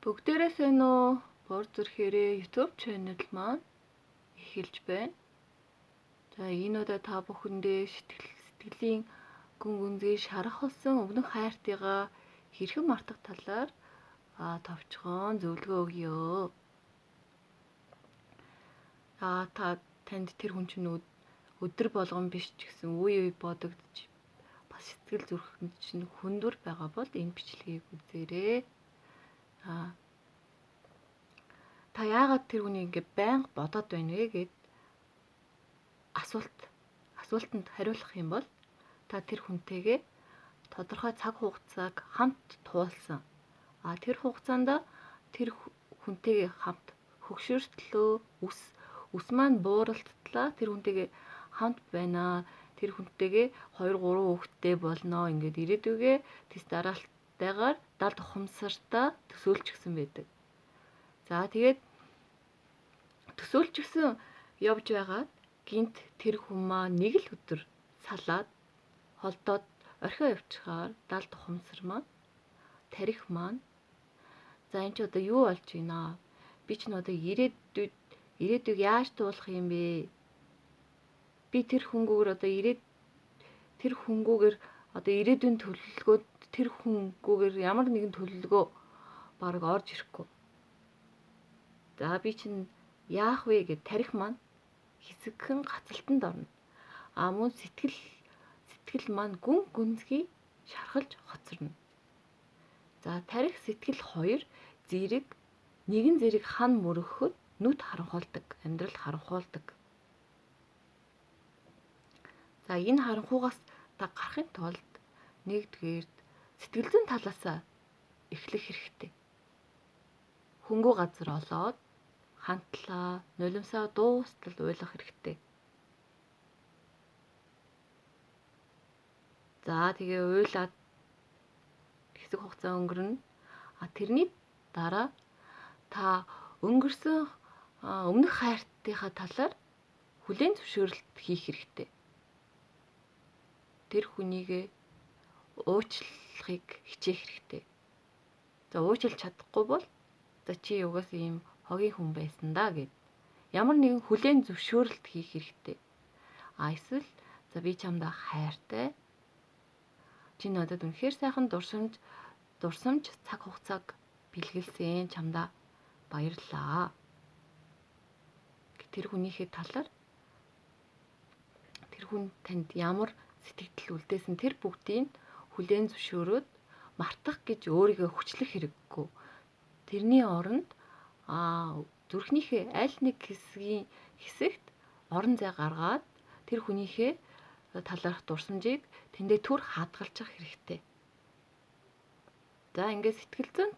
Бүгдээрээ сайн уу? Бор зүрхээрээ YouTube channel маань эхэлж байна. За энэ удаа та бүхэндээ сэтгэлийн гүн гүнзгий шарах болсон өмнөх хайртайгаа хэрхэн мартах талаар товчхон зөвлөгөө өгье. Та танд тэр хүн чинь өдөр болгон биш ч гэсэн үе үе бодогдож бас сэтгэл зүрхэнд чинь хүндүр байгаа бол энэ бичлэгийг үзээрэй. Та яагаад тэр хүнийг ингэ байнга бодоод байна вэ гэд асуултанд хариулах юм бол та тэр хүнтэйгээ тодорхой цаг хугацааг хамт туулсан. Тэр хугацаанд тэр хүнтэйгээ хамт хөгшөртлөө, үс маань бууралтлаа тэр хүнтэйгээ хамт байна. Тэр хүнтэйгээ 2 3 хүүхэдтэй болно. Ингээд ирээдүйгээ тэс дараалтайгаар далд ухамсартаа төсөөлчихсөн байдаг. За тэгээд төсөөлчихсөн явж байгаад гинт тэр хүн маань нэг л өдөр салаад холдоод орхио явчихаар далд ухамсар маань тарих маань за энэ ч одоо юу болж байна? Би ч н одоо ирээдүйг яаж туулах юм бэ? Би тэр хүнгүүгээр одоо тэр хүнгүүгээр одоо ирээдүйн төлөвлөгөө тэр хүнгүүгээр ямар нэгэн төлөвлөгөө бараг орж ирэхгүй. За би чинь яах вэ гэд тарих маань хэсэгхэн гацалтанд орно. Мөн сэтгэл маань гүн гүнзгий шархалж хоцорно. За тарих сэтгэл хоёр зэрэг нэгэн зэрэг хан мөрөгөхөд нүд харанхуйлдаг, амьдрал харанхуйлдаг. За энэ харанхугаас та гарахын тулд нэгдүгээрт сэтгэл зүйн талаасаа эхлэх хэрэгтэй. Хөнгөө газар олоод хантлаа, нулимсаа дуустал уйлах хэрэгтэй. За тэгээ уйлаад хэсэг хугацаа өнгөрнө. Тэрний дараа та өнгөрсөн өмнөх хайртынхаа талаар хүлээн зөвшөөрөлт хийх хэрэгтэй. Тэр хүнийгээ уучлахыг хичээх хэрэгтэй. За уучлах чадахгүй бол за чи угаасаа ийм хогийн хүн байсан да гэд ямар нэгэн хүлээн зөвшөөрөлт хийх хэрэгтэй. Эсвэл за би чамдаа хайртай. Чи надад үнэхээр сайхан дурсамж цаг хугацааг бэлгэлсэн, чамдаа баярлалаа. Тэр хүнийхээ талаар тэр хүн танд ямар сэтгэл үлдээсэн тэр бүгдийг хүлээн зөвшөөрөөд мартах гэж өөрийгөө хүчлэх хэрэггүй. Тэрний оронд зүрхнийхээ аль нэг хэсэгт орон зай гаргаад тэр хүнийхээ талаарх дурсамжийг тэндээ түр хадгалчих хэрэгтэй. За ингээд сэтгэл зүйн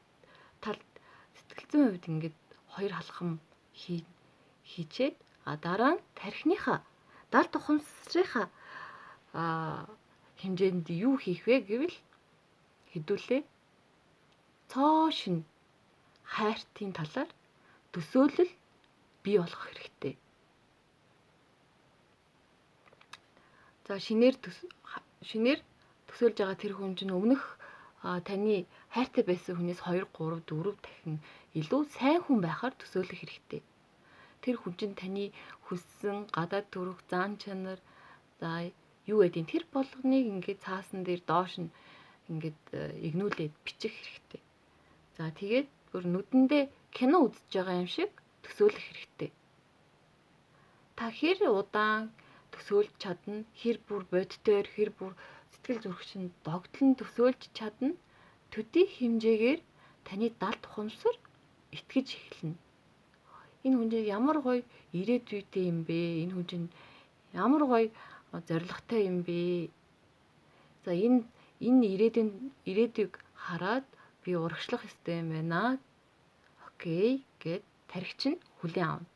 талд сэтгэл зүйн хувьд ингээд хоёр алхам хийчээд дараа нь тархиныхаа далд ухамсарынхаа хэмжээнд юу хийх вэ гэвэл хэдүүлээ цоо шин хайртын талаар төсөөлөл бий болгох хэрэгтэй. За шинээр төсөөлж байгаа тэр хүн чинь өмнөх таны хайртай байсан хүнээс 2 3 4 дахин илүү сайн хүн байхаар төсөөлөх хэрэгтэй. Тэр хүн чинь таны хүссэн гадаад төрөх зан чанар за юу гэдгийг тэр болгоныг ингээд цаасан дээр доош нь ингээд игнүүлээд бичих хэрэгтэй. За тэгээд бүр нүдэндээ кино үзэж байгаа юм шиг төсөөлөх хэрэгтэй. Та хэр удаан төсөөлж чадна, хэр бүр бодтойр, хэр бүр сэтгэл зүрх чинь догтлон төсөөлж чадна, төдий хэмжээгээр таны далд ухамсар итгэж эхэлнэ. Энэ хүн чинь ямар гоё ирээдүйтэй юм бэ? Энэ хүн чинь ямар гоё зорилготой юм бэ? За энэ ирээдүйг хараад би урагшлах ёстой юм байна. Окей гэд тархи чинь хүлээн авна.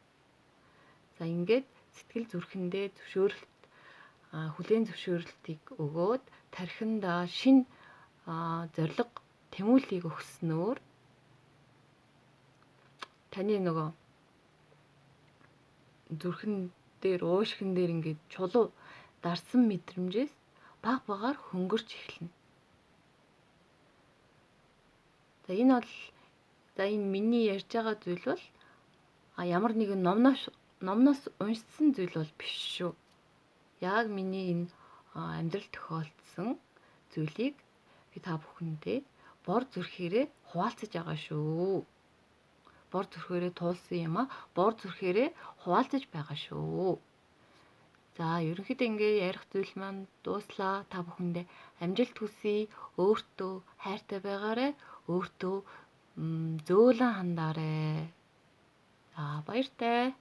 За ингээд сэтгэл зүрхэндээ зөвшөөрөлт хүлээн зөвшөөрөлтийг өгөөд тархиндаа шинэ зорилго тэмүүллийг өгснөөр таны нөгөө зүрхэн дээр уушгин дээр ингээд чулуу дарсан мэдрэмжээс баг багаар хөнгөрч эхэлнэ. За энэ бол За, энэ миний ярьж байгаа зүйл бол ямар нэгэн номноос уншсан зүйл бол биш шүү. Яг миний энэ амьдрал тохиолдсон зүйлийг би та бүхэндээ бор зүрхээрээ хуваалцаж байгаа шүү. Бор зүрхээрээ туулсан юм а бор зүрхээрээ хуваалцаж байгаа шүү. За, ерөнхийдөө ингээ ярих зүйл маань дууслаа. Та бүхэндээ амжилт хүсье. Өөртөө хайртай байгаарай. Өөртөө зөөлөн хандаарай. За, баяртай.